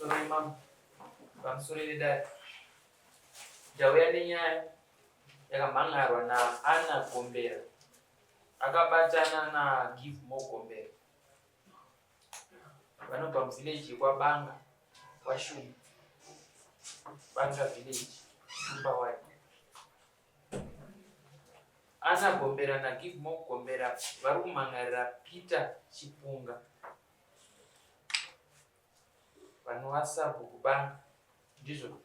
Pamusoro imambo, pamusoro vedare. Ndauya nenyaya yakamhan'arwa naAnna Gombera akabatana naGivemore Gombera vanobva muvillage yekwaBanga kwaShumba, Banga village, Shumba ward. Anna Gombera naGivemore Gombera vari kumhan'arira Peter Chipunga vanova sabhuku Banga, ndizvo?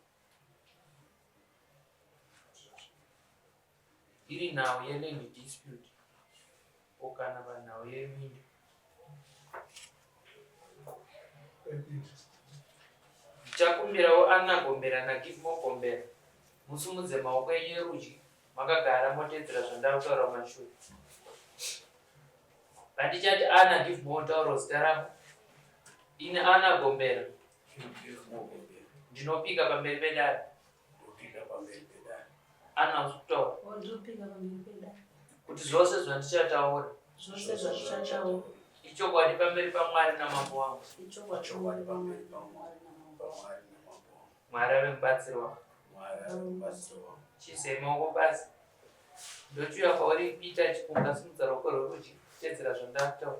Iri nhau yeland dispute or kana panhau yeminda. Ndichakumbirawo Anna Gombera naGivemore Gombera musumudze maoko enyu erudyi makagara motedzera zvandava kutaura kumashure. Pandichati Anna Givemore taura zita rako. Ini Anna Gombera ndinopika pamberi pedare. Ndopika pamberi pedare. Anna usi kutaura. Oh, ndopika pamberi pedare. Kuti zvose zvandichataura. Zvose zvandichataura. Ichokwadi pamberi paMwari namambo wangu. Ichokwadi pamberi paMwari namambo wangu. Mwari ave mubatsiri wangu. Mwari ave mubatsiri wangu. Chiisei maoko pasi. Ndochiuya kwauri Peter Chipunga simudza ruoko rwerudyi tedzera zvandakutaura.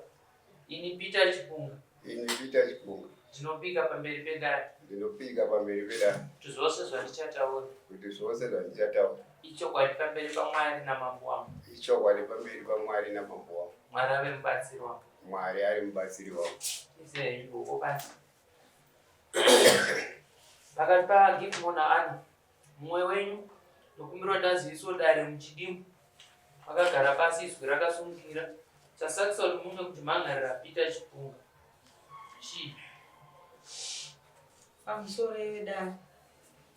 Ini Peter Chipunga. Ini Peter Chipunga. Ndinopika pamberi pedare. Ndinopika pamberi pedare. Kuti zvose zvandichataura. Kuti zvose zvandichataura. Ichokwadi pamberi paMwari namambo wangu. Ichokwadi pamberi paMwari namambo wangu. Mwari ave mubatsiri wangu. Mwari ari mubatsiri wangu. Isei ruoko pasi. Pakati paGivemore naAnna, mumwe wenyu ndokumbira kuti aziviswe dare muchidimbu. Vakagara pasi izwi rakasumukira. Chasakisa kuti mumwe kuti mhan'arira Peter Chipunga. Chii? Pamusoro vedare,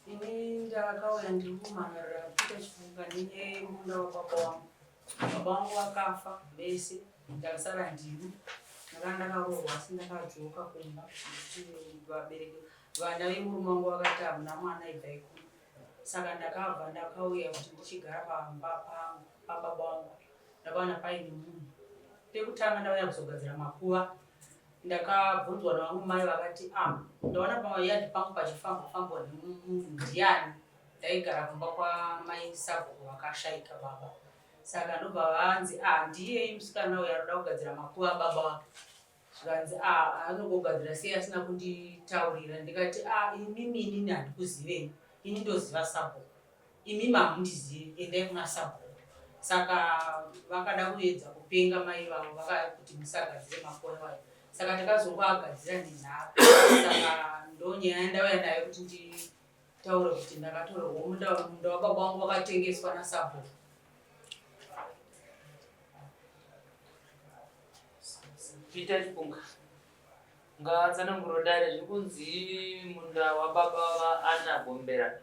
ini ndakauya ndiri kumhan'arira Peter Chipunga nenyaya yemunda wababa wangu. Baba vangu vakafa vese ndakasara ndini. Ndakanga ndakaroorwa asi ndakadzoka kumba nekuti vabereki vana vemurume wangu vakati hamuna mwana ibvai kuno. Saka ndakabva ndakauya kuti ndichigara pamba pangu pababa vangu ndakawana paine munhu. Pekutanga ndauya kuzogadzira makuva ndakabvunzwa navangu mai vakati ah ndaona payadhi pangu pachifambwa fambwa nemunhu ndiani ndaigara kumba kwamai sabhuku vakashaika baba saka ndobva vanzi ah ndiyei musikana uyo anoda kugadzira makuva ababa wake zvikanzi ah anogogadzira sei asina kunditaurira ndikati ah imimi inini handikuzivei ini ndoziva sabhuku imimi hamundizivi endai kuna sabhuku saka vakada kuedza kupenga mai vavo vakakuti musagadzire makuva iwayo saka takazongoagadzira nenharo saka ndonyaya yandauya nayo kuti nditaure kuti ndakatorerwa munda munda wababa wangu wakatengeswa nasabhuku Peter Chipunga ngatsananguro dare zviri kunzi munda wababa vaAnna Gombera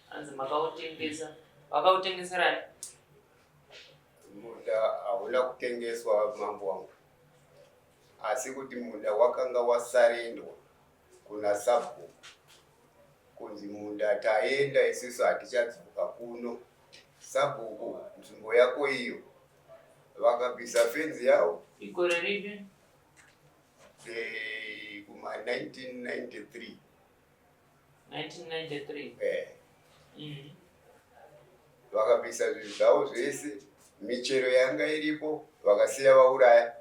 hanzi makautengesa vakautengeserani Munda hauna kutengeswa mambo wangu, asi kuti munda wakanga wasarendwa kuna sabhuku kunzi munda taenda isusu hatichadzoka kuno. Sabhuku nzvimbo yako iyo vakabvisa fenzi yavo igore ripi eh, kuma 1993 1993 eh. Vakabvisa zvinhu zvavo zvese, michero yanga iripo vakasiya vauraya.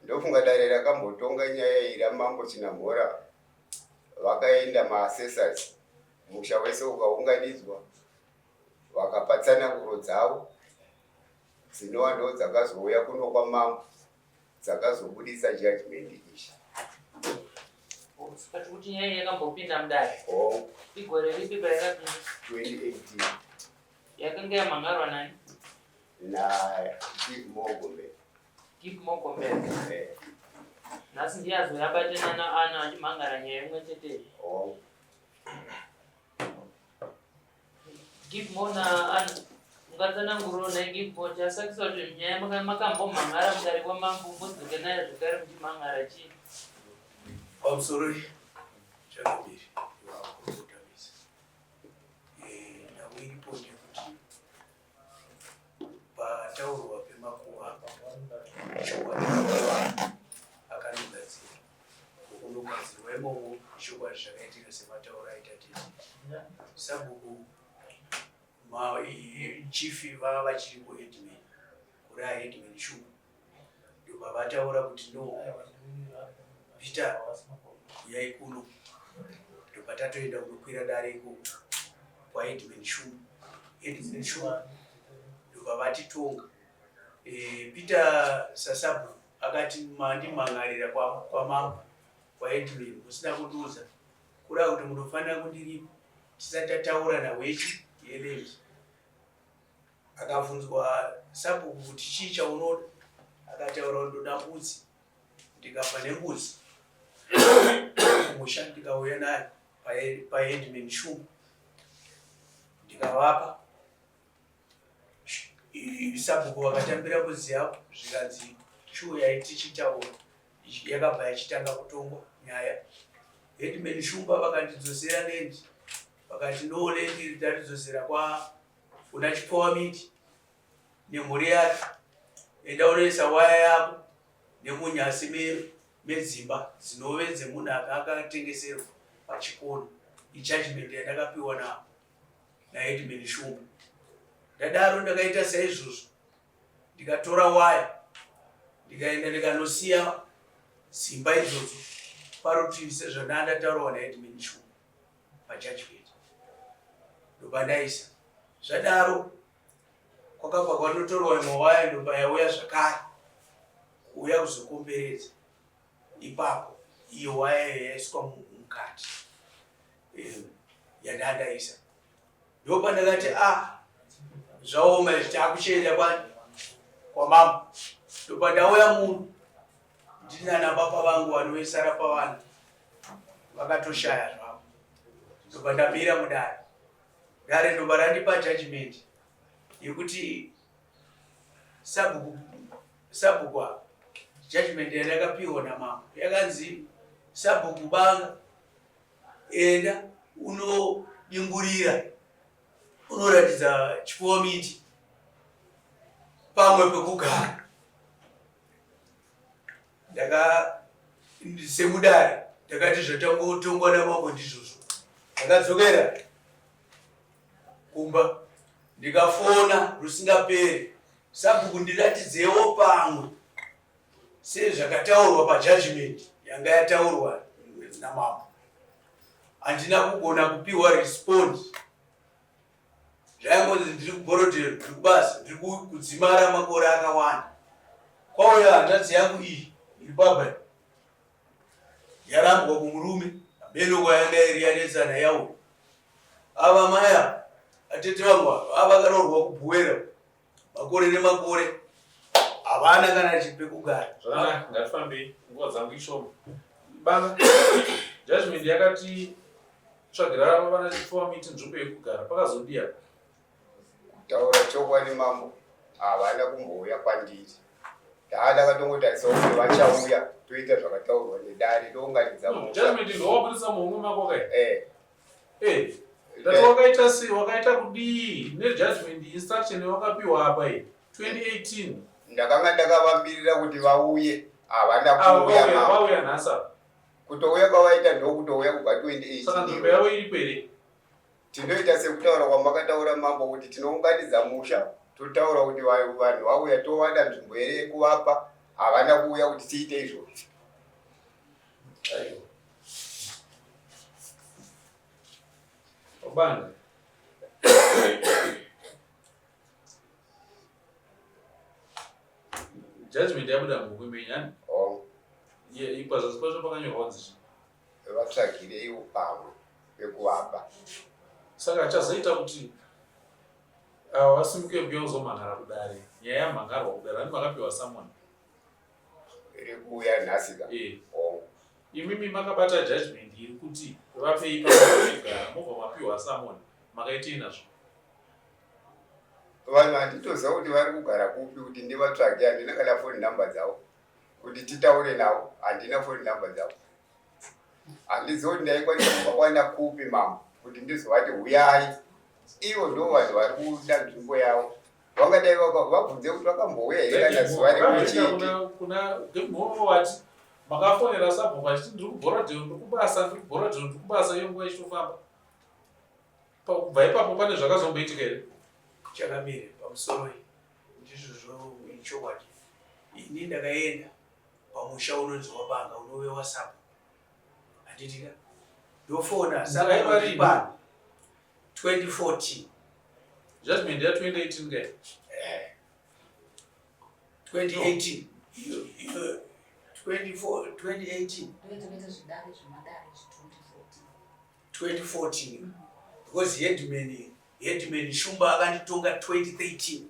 Ndofunga dare rakambotonga nyaya iyi ramambo Chinamhora, vakaenda maassessors, musha wese ukaunganidzwa, vakapa tsananguro dzavo dzinova ndo dzakazouya kuno kwamambo dzakazobudisa judgment iyi. Saka tikuti nyaya iyi yakambopinda mudare Oh, igore ripi payakapinda 2018 yakanga yamhangarwa nani na Chief Mogombe. Give more compare. Eh, Nhasi ndiye azoyabatana naAna achimhangara nyaya imwe chete. oh. Give more naAna. Ungatsananguriro naye give more chasakisa kuti nyaya makambomhangara mudare kwamambo mbodzoke nayo zvekare muchimhangara chii? Pamusoro changamire vakurukutamisa. Eh, nhau iripo ndeyekuti Pataurwa pemakuva apa chokwadi akanogadzira. Munogadzirwa imomo chokwadi zvakaitika sematauro aita tete. Sabhuku chief vava vachiripo headman kuri aheadman Shumba ndobva vataura kuti no Peter uyai kuno ndobva tatoenda kunokwira dare ikoko kwaheadman Shumba. Headman Shumba ndobva vatitonga eh, Peter sasabhuku akati mandimhan'arira kwamambo kwaheadman musina kundiudza kureva kuti munofanira kundiripa tisati tataura nawechi yeland akabvunzwa sabhuku kuti chii chaunoda akataura kuti ndoda mbudzi ndikabva nembudzi kumusha ndikauya nayo paheadman shumba ndikavapa Sabhuku vakatambira mbudzi yavo zvikanzi chiuyai tichitaura. Yakabva yachitanga kutongwa nyaya. Headman Shumba vakandidzosera land vakati no land iri taridzosera kwa kuna Chipowamiti nemhuri yake. Enda unoisa waya yako nemunyasi medzimba dzinove dzemunhu anga akatengeserwa pachikona. Ijudgment yandakapiwa na naHeadman Shumba. Ndadaro ndakaita saizvozvo ndikatora waya ndikaenda ndikanosiya dzimba idzodzo parutivi sezvandanga ndataurwa naHeadman Shumba pajudgment ndobva ndaisa zvadaro kwakabva kwanotorwa imwe waya ndobva yauya zvakare kuuya kuzokomberedza ipapo iyo waya iyo yaiswa mukati yandandaisa ndopandakati a ah, zvaoma izvi takuchienda kwani kwamambo ndopandauya muno ndinana baba vangu vanoisara pavanhu vakatoshaya zvavo ndobva ndamira mudare dare ndobva randipa judgment yekuti sabhuku sabhuku apa judgment yandakapiwa namambo yakanzi sabhuku banga enda unodimburira unoratidza chipomiti pamwe pekugara ndaka semudare ndakati zvatangotongwa namambo ndizvozvo ndakadzokera kumba ndikafona rusingaperi sabhuku ndiratidzewo pamwe sezvakataurwa pajudgment yanga yataurwa namambo handina kugona kupiwa response zvaingonzi ndiri kuborodhero ndiri kubasa ndiri kudzimara makore akawanda kwauya hanzvadzi yangu iyi iri baba yarambwa kumurume hameno kwayanga iri yanetsana yauya ava maya atete vangu ava ava vakaroorwa kubhuwera makore nemakore havana kana chipekugara zvakanaka ngatifambei nguva dzangu ishoma baba judgment yakati tsvagira vana chipfuva miti nzvimbo yekugara pakazodiya Kutaura chokwadi mambo havana kumbouya kwandiri. Ndakatongotarisawo kuti vachauya toita zvakataurwa nedare tounganidza musha. Judgment ndowabudisa muhomwe mako kai? Eh. Eh. Ndati wakaita sei wakaita kudii nejudgment instruction yawakapiwa apa iyi 2018. Ndakanga ndakavamirira kuti vauye havana kuuya mambo. Vauya nhasi apa. Kutouya kwavaita ndokutouya kubva 2018. Saka nzvimbo yavo iripo here? Tinoita sekutaura kwamakataura mambo kuti tinounganidza musha totaura kuti vanhu vauya tovada nzvimbo here yekuvapa havana kuuya kuti tiite izvozvo. Aiwa. Obanga. Judgment yabuda muhomwe menyu ani? Oh. Yeah, pazasi pacho pakanyorwa kunzi chii? Vatsvagireiwo pamwe pekuvapa. Saka chazoita kuti ava vasimuke kuuya kuzomhan'ara kudare nyaya yamhan'arwa kudare ani makapiwa summon iri kuuya nhasi ka Eh. Oh. Imimi makabata judgment iri kuti vapei pamugara mobva mapiwa summon makaitei nazvo? Vanhu handitoziva kuti vari kugara kupi kuti ndivatsvage handina kana phone number dzavo kuti titaure navo handina phone number dzavo handizivi kuti ndaikwanisa kuvawana kupi mambo kuti ndizovati huyai ivo ndo vanhu vari kuda nzvimbo yavo vangadai vabvunze kuti vakambouya here kana zuva rimwe chete kuna wati Makafonera sabhuku achiti ndiri kuBorrowdale, ndiri kubasa, ndiri kuBorrowdale, ndiri kubasa, iyo nguva ichitofamba. Kubva ipapo pane zvakazomboitika here? Chakamire pamusoro ndizvozvo ichokwadi. Ini ndakaenda pamusha unonzi wabanga unove wasabhuku. Handitika? Ndofona sabhuku pano 2014. Judgment ya 2018 kai? Eh. 2018. No. 24 2018. 2014 because headman headman Shumba akanditonga 2013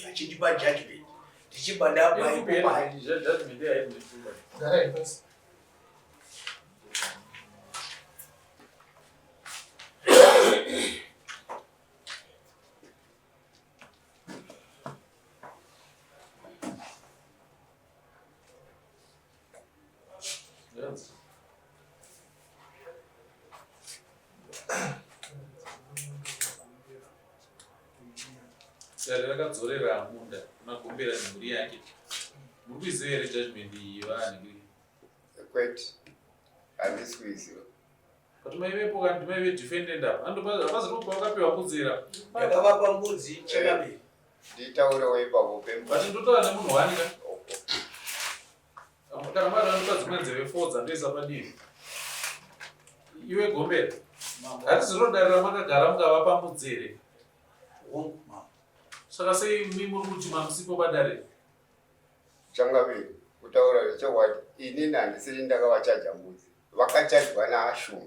achindipa judgment ndichibva ndabva ipopa Dare rakadzorera munda kuna Gombera nemhuri yake. Muri kuiziva here judgment iyi vanhu? Kwete. Handisi kuiziva. But maivepo kana ndimaive defendant apa. Hapaziri kupa wakapiwa mbudzi here apa? Ndakavapa mbudzi chakabiri. Eh, nditaurewo ipapo pemba. But ndotaura nemunhu wani ka? Kana mari vanopa dzimwe nzeve fo dzandoisa padivi. Iwe Gombera. Harisi rodare ramakagara mukavapa mbudzi here? Hongu mambo. Saka sei mi muri kuti mamusipo padare? Changamire, kutaura zvechokwadi inini handisiri ndakavachaja mbudzi. Vakachajwa naAshumba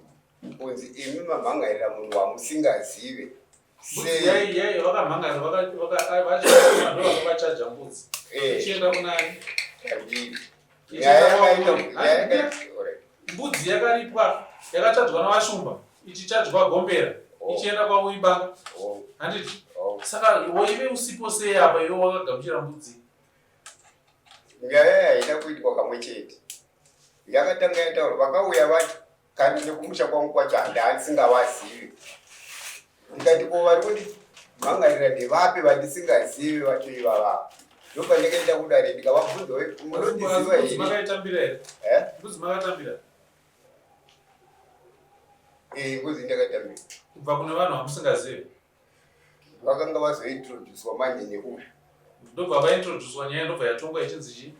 kunzi imi mamhangarira munhu wamusingazive. Mbudzi yai yai vakamhangarira vaka vaka ndovakachaja mbudzi. Eh. Ichienda kunani? Kwandiri. Nyaya yakaita nyaya yakaita Mbudzi yakaripwa yakachajwa naVaShumba ichichajwa Gombera Oh. ichienda kwaUibanga. Oh, Handiti? oh. Saka waive usipo sei apa iwe wakagamuchira mbudzi? Nyaya haina kuitwa kamwe chete. Yakatanga yataurwa vakauya vacho kandi nekumusha kwangu kwacho handasingawazivi. Ndikati ko vari kundimhangarira ndevapi vandisingazivi vacho ivava. Ndopandakaenda kudare ndikavabvunza munondiziva Mbudzi here? makaitambira here? Eh? Mbudzi makatambira Eh, mbudzi ndakatambira. kubva kune vanhu vamusingazivi. Vakanga vazointroducwa manje neuyu. Ndobva vaintroducwa nyaya ndobva yatongwa ichinzi chii?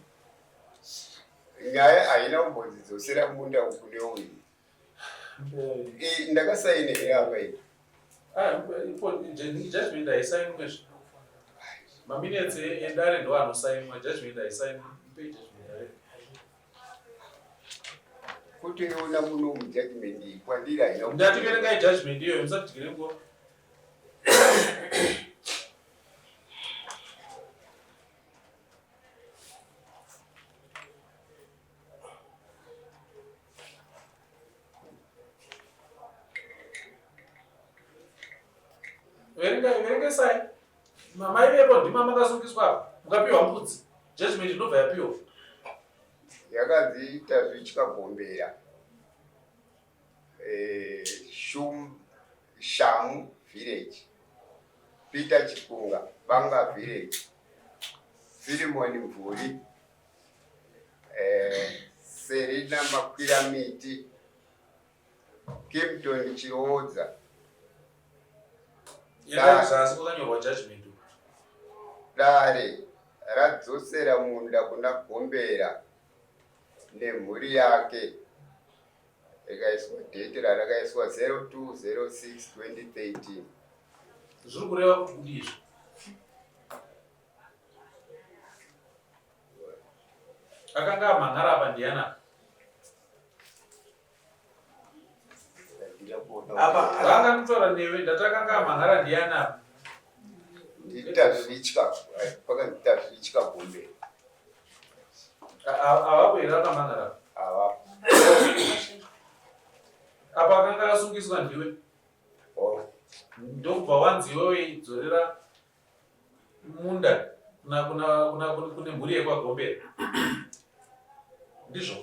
Nyaya haina kumbonzi dzosera munda uku neuyu. Eh, ndakasaina here apa ini? Ah, judgment haisainwe zve. Maminutes edare ndo anosainwa, judgment haisainwi. Mupei judgment yayo. Kutoiona muno mujudgment iyi kwandiri haina Ndati verengai judgment iyoyo musadyire nguva. Verengai, verengesai. Mamai vepo ndima makasungiswa apa. Mukapiwa mbudzi. Judgment inobva yapiwa. Yakanzi tazvitya gombera. Eh, Shum, Shamu village. Peter Chikunga, Banga village. Philemon Mvuri. Eh, Serina Makwira Miti. Kimpton Chiodza. Endai kuzasi kwakanyorwa judgment uko. Dare radzosera munda kuna Gombera nemhuri yake rikaiswa date rarakaiswa 0206 2013. Zviri kureva kuti kudii izvi? Akanga amhan'ara apa ndiyani apa? Apa Vanga ndikutaura newe ndati akanga amhan'ara ndiyani apa? Nditazvitya pakanzi tazvitya gombe. Avapo here akamhan'ara apa? Avapo. Apa akanga asungiswa ndiwe. Oh. Ndokubva wanzi iwewe idzorera munda kuna kuna kuna kune mhuri yekwaGombera ndizvo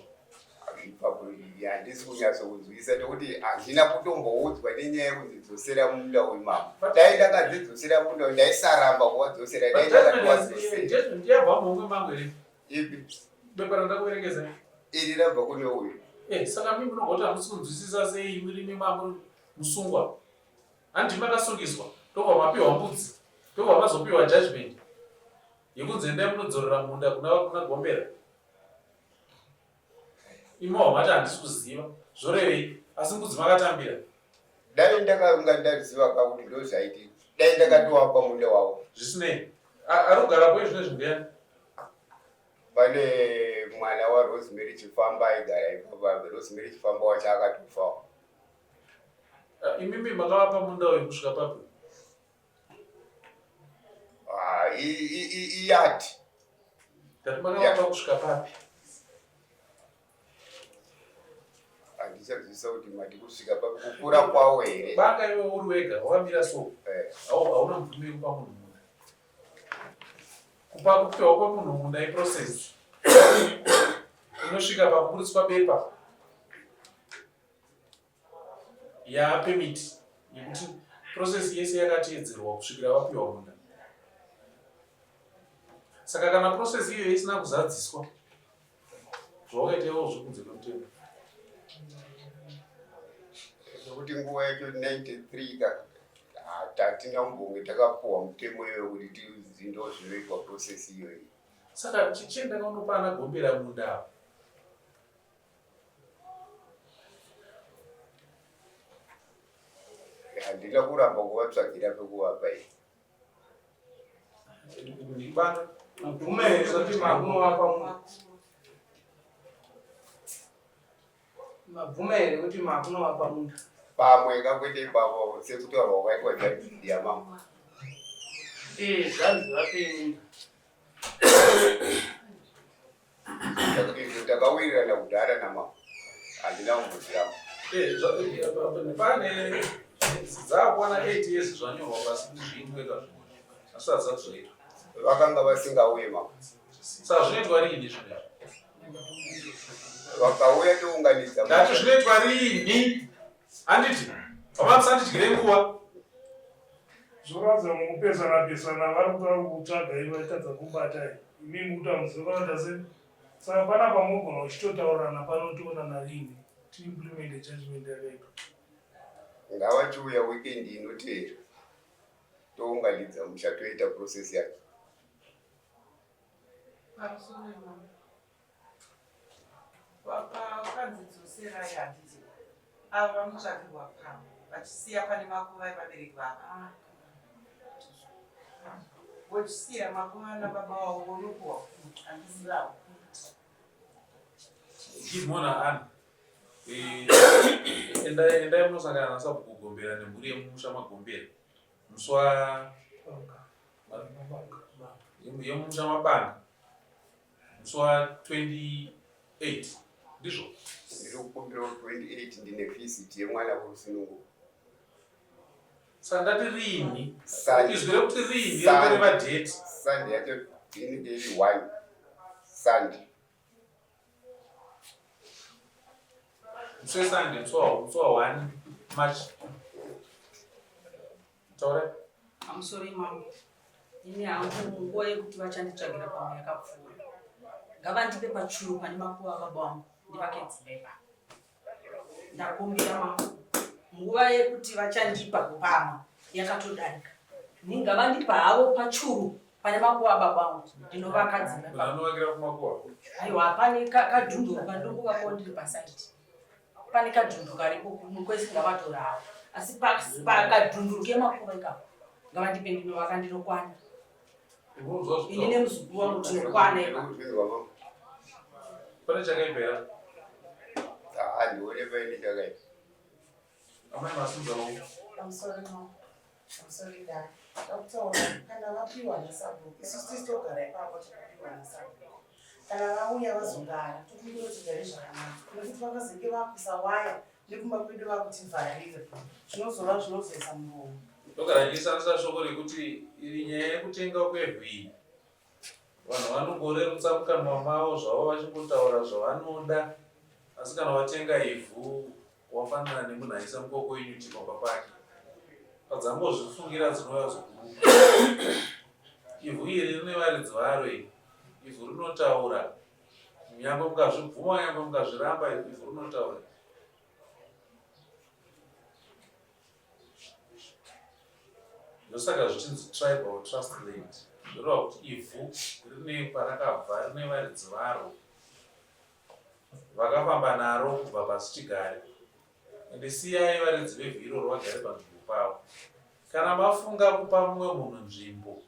ipapo handisi kunyatsokunzwisa nekuti handina kutomboudzwa nenyaya yekunzi dzosera munda uyu mama dai ndakadzidzosera munda uyu ndaisaramba kuwadzosera dai ndakatiwadzosera yabva muhomwe mangu here ipi bepa randakuverengesa. Iri rabva kune uyu. Eh, saka mimi munogoti hamusi kunzwisisa sei murimi mamuri musungwa? Handi makasungiswa ndobva mapiwa mbudzi ndobva mazopiwa judgment yekunzi endai munodzorera munda kuna kuna Gombera. Imowo mati handisi kuziva zvorevei asi mbudzi makatambira. Dai ndakanga ndaziva ka kuti ndozvaiti dai ndakatovapa munda wavo. Zvisinei ari kugarapo izvinezvi ndiyani? Pane mwana waRosemary Chifamba aigara ipapa, Rosemary Chifamba wacho akatofawo. Ah, imimi makavapa munda uyu kusvika papi? Ah, iyadi. Ndati makavapa kusvika papi? Handichazivisa kuti mati kusvika papi kukura kwawo here? Banga iwe uri wega wakamira so. Eh. Hauna mvumo yekupa munhu munda. Kupa kupiwa kwemunhu munda iprocess. Unosvika pakuburitswa bepa. Yapermit yekuti process yese yakateedzerwa kusvikira vapiwa munda. Saka kana process iyoyo isina kuzadziswa zvawakaita iwo zviri kunze kwemutemo. Nekuti nguva yacho 93 ka hatina kumbonge takapuwa mutemo iyoyo kuti tizi ndo zvinoitwa process iyoyi. Saka chichienda kaunopa ana Gombera munda ava. Handina kuramba kuvatsvagira pekuvapa ini. Ndibana. Mabvume here kuti makunovapa munda? Mabvume here kuti makunovapa munda? Pamwe kakwete ipapo sekutaurwa kwakaitwa judgment yamambo. Eh, zvanzi vapei munda. Izvo takawirirana kudhara namambo, handina kumbozviramba. Eh, eh, pane dzakwana 8 years zvanyorwa pasi kuti zviitwe ka zvinhu asi hazvisati zvaitwa. Vakanga vasingauye mambo. Saka zvinoitwa riini zvinhu izvi? Vakauya tounganidza. Ndati zvinoitwa riini? Handiti vamwe musandidyire nguva. Zvoratidza mukupesana pesana vari kuda kutsvaga ivo vachitadza kubata imi mukuti hamuzivi vanoita sei saka panapa munogona kuchitotaurirana pano toonana rini tiimplemente judgment yakaitwa. Ngavachiuya weekend inoteera tounganidza musha toita process yacho. Pamusoro imama. Pakanzi dzoserai handiti avo vanotsvagirwa pamwe vachisiya pane makuva evabereki vavo. Ah. Vochisiya makuva ana baba wavo vonopuwa futi handizivawo. Give more an. Eh, endai endai munosangana nasabhuku Gombera nemhuri yemumusha maGombera. Musi wa yemumusha mabanga. Musi wa 28 ndizvo? Ndiri kukumbira 28 ndine visit yemwana kurusununguko. Saka ndati riini? Izwi rekuti riini rinoreva date. Sunday yacho inenge iri one Sunday. Musi weSunday musi wa 1 March. Taura. Pamusoro imambo. Ini hangu nguva yekuti vachanditsvagira pamwe yakapfuura. Ngavandipe pachuru pane makuva ababa wangu ndivake dzimba ipapo. Ndakumbira mambo. Nguva yekuti vachandipa pamwe yakatodarika. Ini ngavandipa havo pachuru pane makuva ababa wangu ndinovaka dzimba ipapo. Unovakira kumakuva? Aiwa pane kadhunduru kandiri ndiri pasaiti. Pane kadhunduru karipo kwese ngavatora havo. Asi pakadhunduru kemakuva ikako ngavandipe ndinovaka ndinokwana. Ini nemuzukuru wangu tinokwana ipapo. Pane chakaipa here? Handione paine chakaipa. Amai masunzawo. Pamusoro mambo. Pamusoro dare. Ndakutaura kana vapiwa nasabhuku isusu tisi togara ipapo takapiwa nasabhuku. Kana vauya vazogara tokumbira tigare zvakanaka nekuti vakazenge vakuisa waya nekumba kwedu vakutivharira zvinozova zvinozoisa muromo. Ndogara ndichishandisa shoko rekuti iri nyaya yekutenga kwevhu iyi vanhu vanongorerutsa mukanwa mavo zvavo vachingotaura zvavanoda asi kana watenga ivhu wafanana nemunhu aisa mukoko wenyuchi pamba pake padzangozvifungira dzinouya zokuruka ivhu iri rine varidzi varo iri ivhu rinotaura. Nyangwe mukazvibvuma nyangwe mukazviramba ivhu rinotaura. Ndosaka zvichinzi tribal trust land zvoreva kuti ivhu rine parakabva rine varidzi varo vakafamba naro kubva pasi chigare ende siyai varidzi vevhu iroro vagare panzvimbo pavo. Kana mafunga kupa mumwe munhu nzvimbo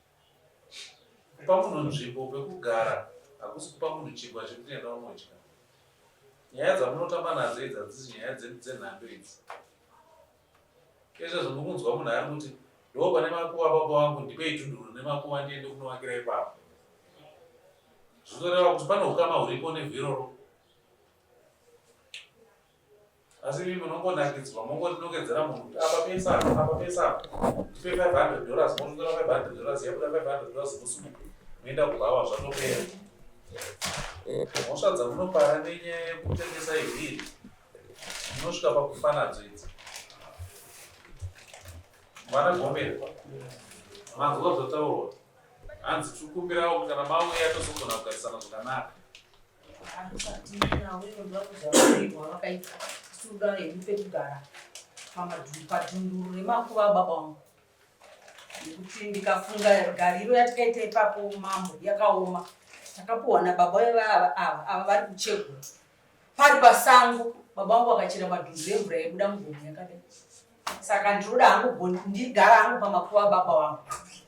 Kupa munhu nzvimbo pekugara hakusi kupa munhu chingwa chekuti enda unodya. Nyaya dzamunotamba nadzo idzi hadzisi nyaya dzenhando idzi. Izvezvo mukunzwa munhu ari kuti ndo pane makuva baba vangu ndipei dhunduru nemakuva ndiende kunovakira ipapo. Zvinoreva kuti pane ukama huripo nevhu iroro. Asi imi munongonakidzwa mongotinongedzera munhu kuti apa pese apa apa pese apa ndipe 500 dollars mototora 500 dollars yabuda 500 dollars mosimuka moenda kubhawa zvatopera. Mhosva dzamunopara nenyaya yekutengesa ivhu iri munosvika pakufa nadzo idzi. Vana Gombera manzwa zvataurwa hanzi tiri kukumbirawo kuti kana mauya tozogona kugarisana zvakanaka. Vakaita hedu pekugara padhunduru remakuva ababa vangu nekuti ndikafunga gariro yatikaita ipapo mambo yakaoma takapuhwa nababa veva ava ava vari kuchegura pari pasango baba vangu vakachera madhunduru emvura yaibuda mugomo yakadai saka ndinoda hangu ndigara hangu pamakuva ababa vangu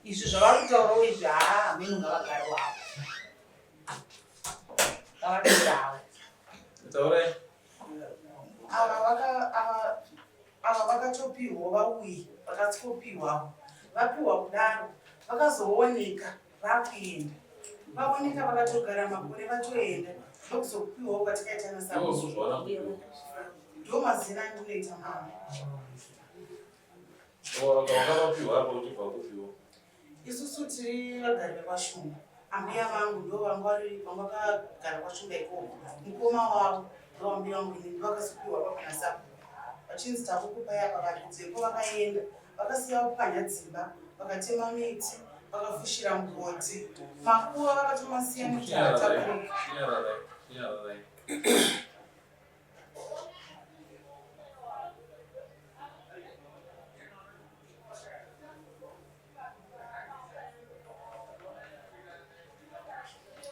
izvi zvavari kutaurawo izvi haa hameno ngavagare wavo Ava vakatopihwa vauyi vakatopihwawo vapiwa kudaro vakazooneka vakuenda vaoneka vakatogara makore vatoenda ndokuzopiwawo kwatikaita nasabhuku ndo mazina andinoita mama. Isusu tiri vagari vekwaShumba. Ambuya vangu ndo vanga vari vanga vakagara kwaShumba ikoko. Mukoma wavo ndo ambuya vangu inini ndo vakazopiwa apa pana sabhuku. Vachinzi takukupai apa varidzi veko vakaenda vakasiya vapwanya dzimba vakatema miti vakafushira mugodhi makuva vakatomasiya nekuti havatakuri. Chinyararai, chinyararai.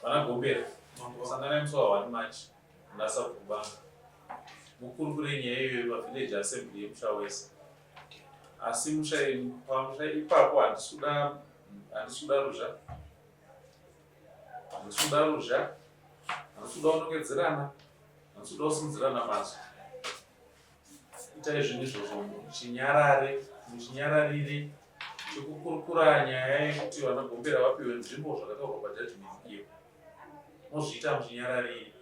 Vana Gombera, sanganai musi wa 1 March muna Sabhuku Banga mukurukure nyaya iyoyo pavillage assembly yemusha wese. Asi musha pamusha ipapo handisi kuda handisi kuda ruzha handisi kuda ruzha handisi kuda kunongedzerana handisi kuda kusimudzirana mazwi. Itai zvinhu izvozvo muchinyarare, muchinyararire chekukurukura nyaya yekuti vana Gombera vapiwe nzvimbo zvakataurwa pajudgment iyo. Mozviita muchinyararire.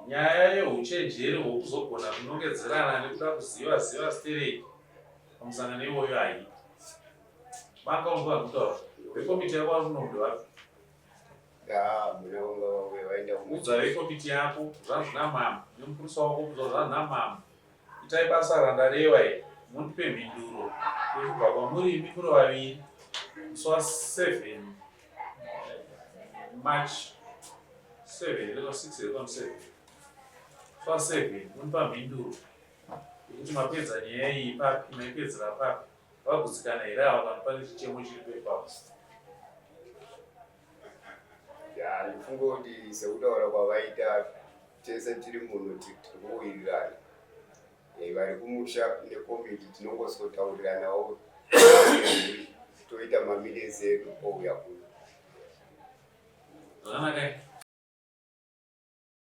Nyaya yehuchenjeri hwekuzogona kunongedzerana nekuda kuziva ziva stereki pamusangano iwoyo haiiti. Banga unzwa zvakutaura. Vekomiti yako vari kuno ndevapi? Udza vekomiti yako zvanzi namama nemupurisa wako udza zvanzi namama itai basa randareva iri mundipe mhinduro yekubva kwamuri imi muri vaviri musi wa 7 March 7 here 6 here 7 musi wa 7 mundipa mhinduro yekuti mapedza nyaya iyi papi maipedzera papi vagutsikana here ava kana pane chichemo chiripo ipapo. Ya, ndifunge kuti sekutaura kwavaita tese tiri muno tiri kuwirirana eh, vari kumusha nekomiti tinongosotauriranawo toita maminesi edu ouya kuno. Zvakanaka.